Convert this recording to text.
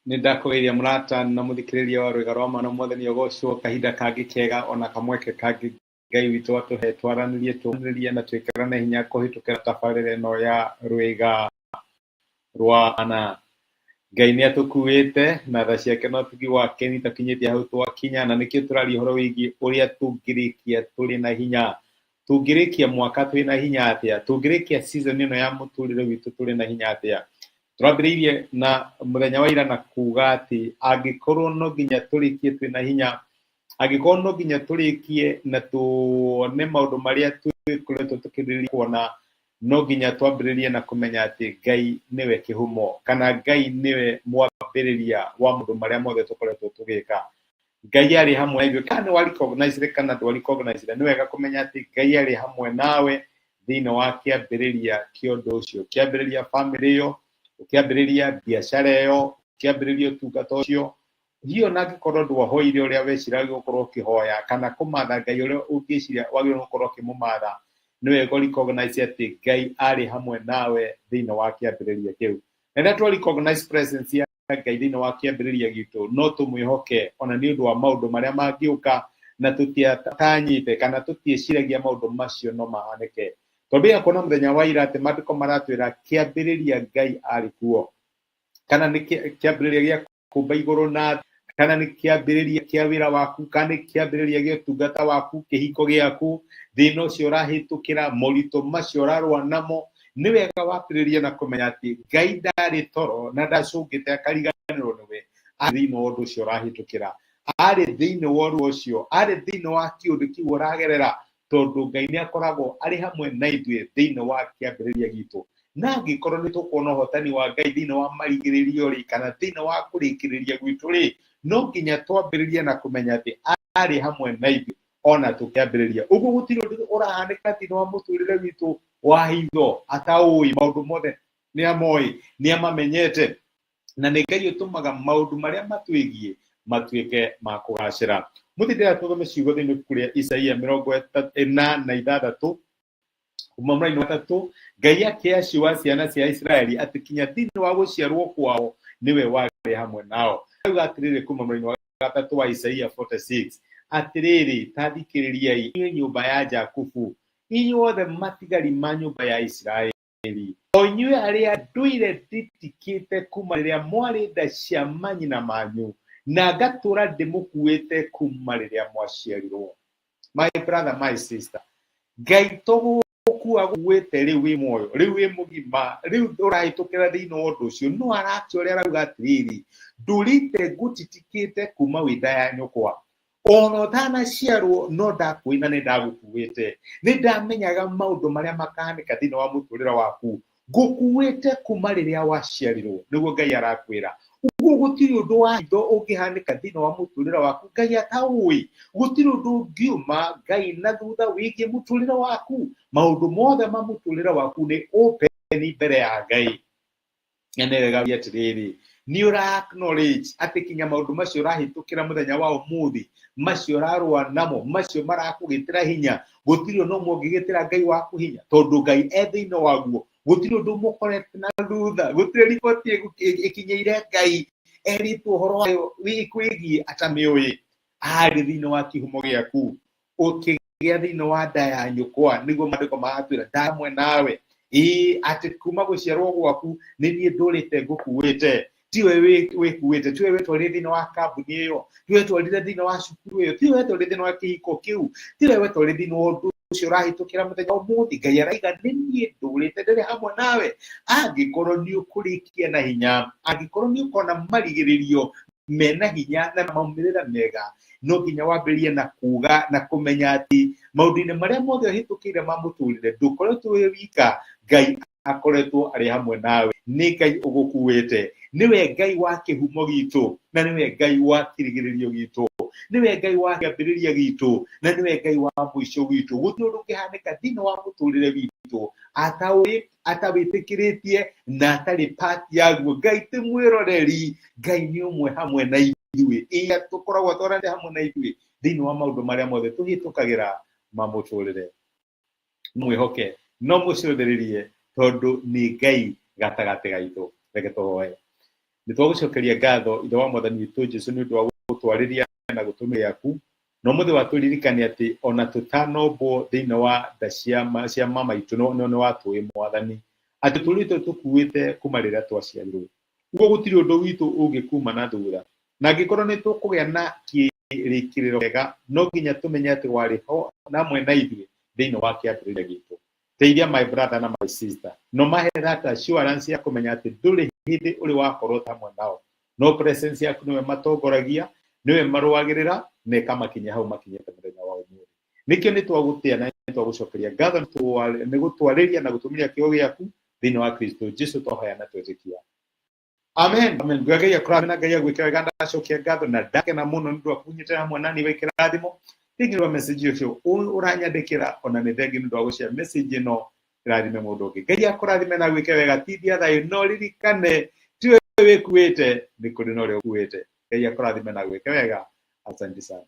Nĩ ndakũgeithia mũrata na mũthikĩrĩria wa Rwĩga rwa Mana, Mwathani agocwo kahinda kangĩ kega ona kamweke kangĩ Ngai witũ atũhe twaranĩrie tũranĩrie na twĩkĩrane hinya kũhĩtũkĩra tabarĩra ĩno ya Rwĩga rwa Mana. Ngai nĩ atũkuĩte na tha ciake na ũtugi wake nĩ tũkinyĩtie hau twakinya, na nĩkĩo tũraria ũhoro wĩgiĩ ũrĩa tũngĩrĩkia tũrĩ na hinya. Tũngĩrĩkia mwaka twĩ na hinya atĩa? Tũngĩrĩkia season ĩno ya mũtũrĩre witũ tũrĩ na hinya atĩa? Twambĩrĩirie na mũthenya wa ira na kuga atĩ angĩkorwo no nginya tũrĩkie twĩ na hinya, angĩkorwo no nginya tũrĩkie na tuone maũndũ marĩa twĩkoretwo tũkĩrĩrĩria kuona, no nginya twambĩrĩrie na kũmenya atĩ Ngai nĩwe kĩhumo, kana Ngai nĩwe mwambĩrĩria wa maũndũ marĩa mothe tũkoretwo tũgĩka. Ngai arĩ hamwe na ithuĩ, kana nĩ wa recognize kana ndwa recognize, nĩ wega kũmenya atĩ Ngai arĩ hamwe nawe thĩinĩ wa kĩambĩrĩria kĩa ũndũ ũcio, ũkĩambĩrĩria bamĩrĩ ĩyo, ũkĩambĩrĩria biacara ĩyo, ũkĩambĩrĩria ũtungata ũcio. Hihi ona angĩkorwo ndwahoire ũrĩa weciragia gũkorwo ũkĩhoya kana kũmatha Ngai ũrĩa ũngĩciria wagĩrĩirwo gũkorwo ũkĩmũmatha, nĩ wega ũ recognize atĩ Ngai arĩ hamwe nawe thĩinĩ wa kĩambĩrĩria kĩu. Na rĩrĩa twa recognize presence ya Ngai thĩinĩ wa kĩambĩrĩria gitũ, no tũmwĩhoke ona nĩ ũndũ wa maũndũ marĩa mangĩũka na tũtiatanyĩte kana tũtiĩciragia maũndũ macio no mahanĩke. Twambĩrĩria kuona mũthenya wa ira atĩ maandĩko maratwĩra kĩambĩrĩria Ngai arĩ kuo, kana nĩ kĩambĩrĩria gĩa kũmba igũrũ na thĩ, kana nĩ kĩambĩrĩria kĩa wĩra waku, kana nĩ kĩambĩrĩria gĩa ũtungata waku, kĩhiko gĩaku, thĩna ũcio ũrahĩtũkĩra, moritũ macio ũrarũa namo. Nĩ wega wambĩrĩrie na kũmenya atĩ Ngai ndarĩ toro na ndacũngĩte akariganĩrwo nĩwe arĩ thĩinĩ wa ũndũ ũcio ũrahĩtũkĩra, arĩ thĩinĩ wa ũndũ ũcio, arĩ thĩinĩ wa kĩũndũ kĩu ũragerera, tondũ Ngai nĩ akoragwo arĩ hamwe na ithuĩ thĩinĩ wa kĩambĩrĩria gitũ. Na angĩkorwo nĩ tũkuona ũhotani wa Ngai thĩinĩ wa marigĩrĩrio rĩ, kana thĩinĩ wa kũrĩkĩrĩria gwitũ rĩ, no nginya twambĩrĩrie na kũmenya atĩ arĩ hamwe na ithuĩ ona tũkĩambĩrĩria. Ũguo gũtirĩ ũndũ ũrahanĩka thĩinĩ wa mũtũrĩre witũ wa hitho ataũĩ, maũndũ mothe nĩ amoĩ, nĩ amamenyete, na nĩ Ngai ũtũmaga maũndũ marĩa matwĩgiĩ matuĩke ma kũgacĩra. Mũthĩ ndĩrenda tũthome ciugo thĩinĩ wa ibuku rĩa Isaia 46 kuma mũraini wa 3. Ngai akĩaciwa ciana cia Isiraeli atĩ kinya thĩinĩ wa gũciarwo kwao nĩwe warĩ hamwe nao. Auga atĩrĩrĩ kuma mũraini wa 3 wa Isaia 46, atĩrĩrĩ, ta thikĩrĩriai inyuĩ nyũmba ya Jakubu, inyuothe matigari ma nyũmba ya Isiraeli, o inyuĩ arĩa ndũire nditikĩte kuma rĩrĩa mwarĩ nda cia manyina manyu, na ngatũra ndĩmũkuĩte kuma rĩrĩa mwaciarirwo. My brother, my sister, Ngai to gũkua gũkuĩte rĩu wĩ muoyo, rĩu wĩ mũgima, rĩu ũrahĩtũkĩra thĩinĩ wa ũndũ ũcio, no arakia ũrĩa arauga atĩrĩrĩ, ndũrĩte ngũtitikĩte kuma wĩ nda ya nyũkwa, ona ũtanaciarwo no ndakuĩ na nĩ ndagũkuĩte, nĩ ndamenyaga maũndũ marĩa makahanĩka thĩinĩ wa mũtũrĩre waku, ngũkuĩte kuma rĩrĩa waciarirwo, nĩguo Ngai arakwĩra. Ũguo gũtirĩ ũndũ wa hitho ũngĩhanĩka thĩinĩ wa mũtũrĩre waku Ngai ataũĩ. Gũtirĩ ũndũ ũngiuma Ngai na thutha wĩgiĩ mũtũrĩre waku. Maũndũ mothe ma mũtũrĩre waku nĩ open mbere ya Ngai. Na nĩ wega atĩrĩrĩ, nĩ ũra acknowledge atĩ kinya maũndũ macio ũrahĩtũkĩra mũthenya wa ũmũthĩ, macio ũrarũa namo, macio marakũgĩtĩra hinya, gũtirĩ ũndũ ũmwe ũngĩgĩtĩra Ngai waku hinya, tondũ Ngai e thĩinĩ waguo. Gũtirĩ ũndũ ũmũkorete na thutha, gũtirĩ riboti ĩkinyĩire Ngai erĩtwo ũhoro wayo wĩgiĩ atamĩũĩ. Arĩ thĩinĩ wa kĩhumo gĩaku, ũkĩgĩa thĩinĩ wa nda ya nyũkwa, nĩguo maandĩko maratwĩra ndamwe nawe, ĩĩ atĩ kuma gũciarwo gwaku nĩ niĩ ndũrĩte ngũkuĩte. Tiwe wĩkuĩte, tiwe wetwarire thĩinĩ wa kambuni ĩyo, tiwe wetwarire thĩinĩ wa cukuru ĩyo, tiwe wetwarire thĩinĩ wa kĩhiko kĩu, tiwe wetwarire thĩinĩ wa ũndũ ũcio ũrahĩtũkĩra mũthenya ũmũthĩ. Ngai araiga nĩ niĩ ndũrĩte ndĩrĩ hamwe nawe. Angĩkorwo nĩ ũkũrĩkia na hinya, angĩkorwo nĩ ũkona marigĩrĩrio mena hinya na maumĩrĩra mega, no nginya wambĩrĩrie na kuga na kũmenya atĩ maũndũ-inĩ marĩa mothe ũhĩtũkĩire ma mũtũrĩre ndũkoretwo wĩ wika, Ngai akoretwo arĩ hamwe nawe. Nĩ Ngai ũgũkuĩte, nĩwe Ngai wa kĩhumo gitũ, na nĩwe Ngai wa kĩrigĩrĩrio gitũ, nĩwe Ngai wa kĩambĩrĩria gitũ, na nĩwe Ngai wa mũico witũ. Gũtirĩ ũndũ ũngĩhanĩka thĩinĩ wa mũtũrĩre witũ ataũĩ, atawĩtĩkĩrĩtie na atarĩ part yaguo. Ngai ti mwĩroreri, Ngai nĩ ũmwe hamwe na ithuĩ, iya tũkoragwo twaranĩte hamwe na ithuĩ thĩinĩ wa maũndũ marĩa mothe tũhĩtũkagĩra ma mũtũrĩre. Mwĩhoke, no mũcũthĩrĩrie, tondũ nĩ Ngai gatagatĩ gaitũ. Reke tũhoe. Nĩ twagũcokeria ngatho Ithe wa Mwathani witũ Jesu nĩ ũndũ wa gũtwarĩria na gũtũmĩra yaku, na ũmũthĩ watũririkania atĩ ona tũtanombwo thĩinĩ wa nda cia mama itũ nĩ watũĩ Mwathani, atĩ tũrĩte tũkuĩte kuma rĩrĩa twaciarirwo. Ũguo gũtirĩ ũndũ witũ ũngĩkuma na thutha, na angĩkorwo nĩ tũkũgĩa na kĩrĩkĩrĩro kĩega, no nginya tũmenye atĩ warĩ ho namwe na ithuĩ thĩinĩ wa kĩambĩrĩria gitũ. Teithia my brother na my sister, no mahe that assurance ya kũmenya atĩ ndũrĩ hĩndĩ ũrĩ wakorwo hamwe nao, no presence yaku nĩwe matongoragia, nĩwe marũagĩrĩra na ĩkamakinyia hau makinyĩte mũthenya wa ũmũthĩ. Nĩkĩo nĩ twagũtĩa na nĩ twagũcokeria ngatho nĩ gũtwarĩria na gũtũmĩria kĩo gĩaku thĩinĩ wa Kristo Jesu twahoya na twetĩkia. Amen. Amen. Ngai akũrathime na Ngai agwĩke wega. Ndacokia ngatho na ndakena mũno nĩ ũndũ wa kũnyitĩra hamwe nani wĩ kĩrathimo. Thĩinĩ wa message ũcio ũranyandĩkĩra, ona nĩ thengi nĩ ũndũ wa gũshare message ĩno ĩrathime mũndũ ũngĩ. Ngai akũrathime na agwĩke wega. Tithia thayũ, no ririkane tiwe wĩkuĩte, nĩ kũrĩ na ũrĩa ũkuĩte. Ngai akũrathime na agwĩke wega. Asante sana.